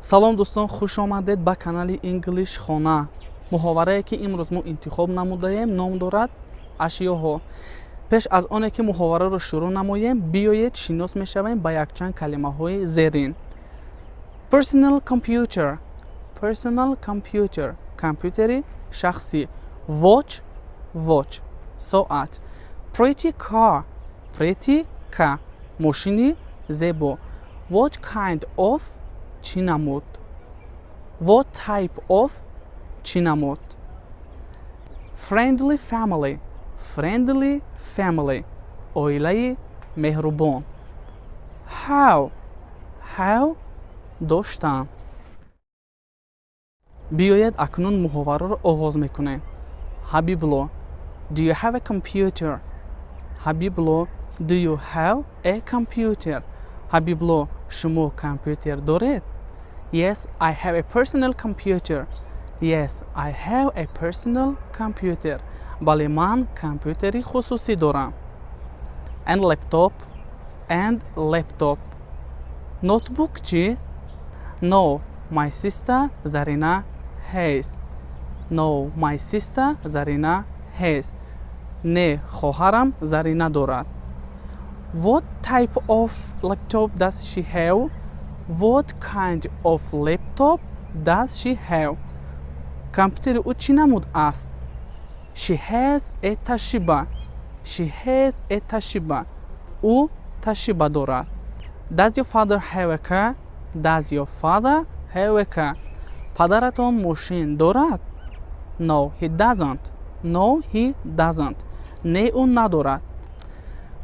Салом, дӯстон, хуш омадед ба канали English Хона. Муҳоварае, ки имрӯз мо интихоб намудаем, ном дорад «Ашёҳо». Пеш аз оне ки муҳовараро шурӯъ намоем, биёед, шинос мешавем ба якчанд калимаҳои зерин: personal computer, personal computer, компютери шахсӣ; watch, watch, соат; pretty car, pretty car, мошини зебо; what kind of, чӣ намуд; what type of, чӣ намуд; friendly family, friendly family, оилаи меҳрубон; have, have, доштан. Биёед, акнун муҳовараро оғоз мекунем. Ҳабибло, do you have a computer? Ҳабибло, do you have a computer? Ҳабибло, шумо компютер доред? Yes, I have a personal computer. Yes, I have a personal computer. Бале, ман компютери хусусӣ дорам. And laptop? And laptop? Ноутбук чӣ? No, my sister Zarina has. No, my sister Zarina has. Не, хоҳарам Зарина дорад. What type of laptop does she have? What kind of laptop does she have? Компютери ӯ чӣ намуд аст? She has a Toshiba. She has a Toshiba. Ӯ Toshiba дорад. Does your father have a car? Does your father have a car? Падаратон мошин дорад? No, he doesn't. No, he doesn't. Не, ӯ надорад.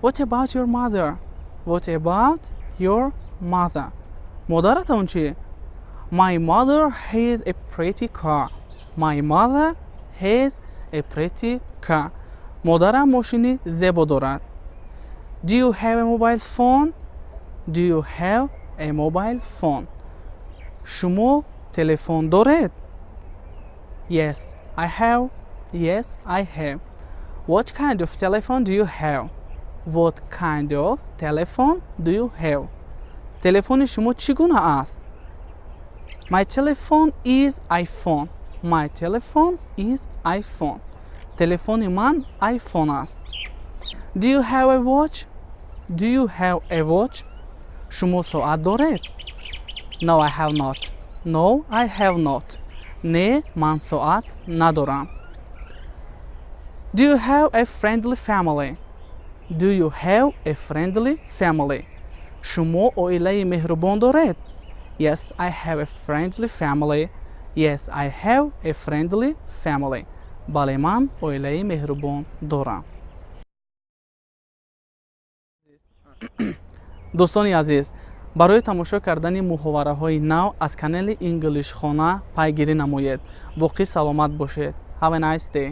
What about your mother? What about your mother? Модаратон чӣ? My mother has a pretty car. My mother has a pretty car. Модарам мошини зебо дорад. Do you have a mobile phone? Do you have a mobile phone? Шумо телефон доред? Yes, I have. Yes, I have. What kind of telephone do you have? What kind of telephone do you have? Телефони шумо чӣ гуна аст? My telephone is iPhone. My telephone is iPhone. Телефони ман iPhone аст. Do you have a watch? Do you have a watch? Шумо соат доред? No, I have not. No, I have not. Не, ман соат надорам. Do you have a friendly family? Do you have a friendly family? Шумо оилаи меҳрубон доред? Yes, I have a friendly family. Yes, I have a friendly family. Бале, ман оилаи меҳрубон дорам. Дӯстони азиз, барои тамошо кардани муҳовараҳои нав аз канали English Хона пайгирӣ намоед. Боқӣ саломат бошед. Have a nice day.